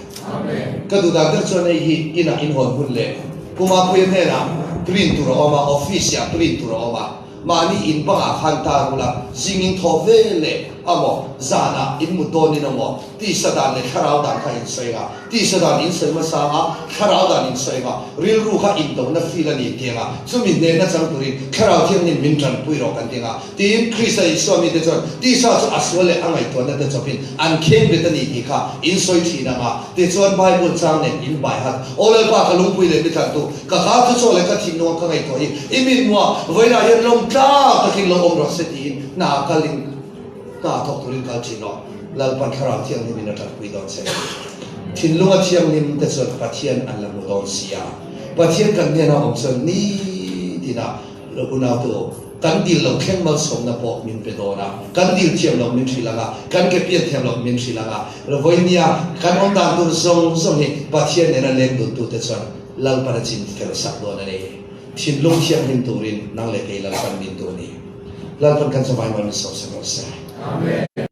Ka duh dan ber chuan hei hi inah inhawn hun leh Pu Mapuia hnenah print tur a awm a, office ah print tur a awm a, mahni in bangah khan tar ula, zingin thaw ve leh amaw, zanah in mut dawnin amaw, tisa dan leh thlarau dan kha in sawi anga, Tisa dan in sawi hmasa a, thlarau dan in sawi anga, rilru kha indona feel a ni tiang a, chumi hnehna chang turin thlarau thianghlim min tanpui rawh kan tiang a, tiin Krista Isua mite chuan tisa chu a sual leh a ngaihtuahna te chawpin an kheng bet a ni tih kha in sawi thin ang a, tichuan Bible chang nen in bai hat. Aw Lalpa ka lungpui leh mi tlantu, ka ka chu chaw leh ka thinlunga ka ngaihtuah hi i mitmuah vawiinah hian lawm tlak takin lo awm rawh se tiin hna kalin hna thawk turin kal thin rawh. Lalpan Thlarau Thianghlimin a tanpui dawn che. Thinlunga thianghlim te chuan Pathian an la hmu dawn si a. Pathian kan hnena awm chuan nitina unautu kan dil lo thleng malsawmna pawh min pe dawn a, kan dil thiam loh min hrilh ang a, kan ke pian thiam loh min hrilh ang a. Vawinia kan awm dan tur zawng zawng hi Pathian nena leng duntute chuan Lalpan a chin fel sak dawn a ni. Thinlung thianghlim turin nang leh kei Lalpan min duh a ni. Lalpan kan chawhmai mal min sawm sak rawh se. Amen.